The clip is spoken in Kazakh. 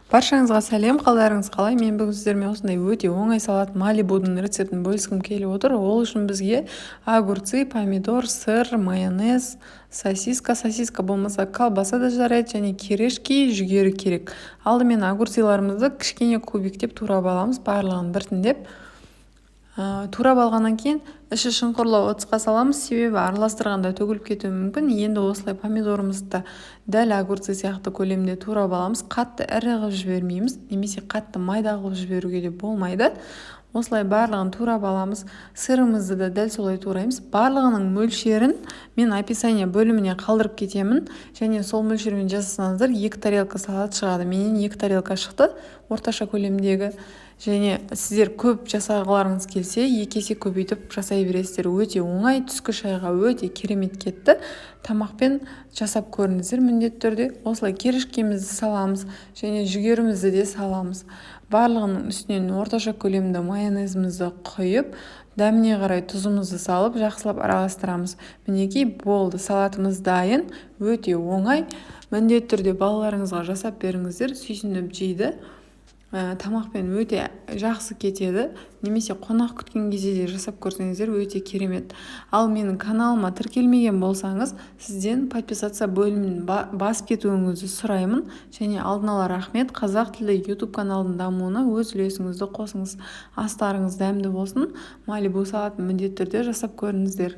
Баршаңызға сәлем! Қалдарыңыз қалай? Мен бүгін сіздермен осындай өте оңай салат, Малибудың рецептін бөліскім келіп отыр. Ол үшін бізге огурцы, помидор, сыр, майонез, сосиска, сосиска болмаса, колбаса да жарайды, және кириешки, жүгері керек. Алдымен огурцыларымызды кішкене кубиктеп турап аламыз, барлығын біртіндеп. Турап алғаннан кейін іші шұңқырлау ыдысқа саламыз, себебі араластырғанда төгіліп кетуі мүмкін. Енді осылай помидорымызды да дәл огурцы сияқты көлемде турап аламыз. Қатты ірі қылып жібермейміз немесе қатты майда қылып жіберуге де болмайды. Осылай барлығын турап аламыз. Сырымызды да дәл солай тураймыз. Барлығының мөлшерін мен описание бөліміне қалдырып кетемін және сол мөлшермен жасасаңыздар, екі тарелка салат шығады. Менен екі тарелка шықты орташа көлемдегі. Және сіздер көп жасағыларыңыз келсе, 2 есе көбейтіп жасай бересіздер. Өте оңай, түскі шайға өте керемет кетті. Тамақпен жасап көріңіздер міндетті түрде. Осылай кириешкемізді саламыз және жүгерімізді де саламыз. Барлығының үстінен орташа көлемді майонезімізді құйып, дәміне қарай тұзымызды салып, жақсылап араластырамыз. Мінекей, болды, салатымыз дайын. Өте оңай. Міндетті түрде балаларыңызға жасап беріңіздер, сүйсініп жейді. Тамақпен өте жақсы кетеді немесе қонақ күткен кезде де жасап көрсеңіздер, өте керемет. Ал менің каналыма тіркелмеген болсаңыз, сізден подписаться бөлімін басып кетуіңізді сұраймын және алдын ала рахмет. Қазақ тілді YouTube каналдың дамуына өз үлесіңізді қосыңыз. Астарыңыз дәмді болсын! Малибу салатын міндетті түрде жасап көріңіздер.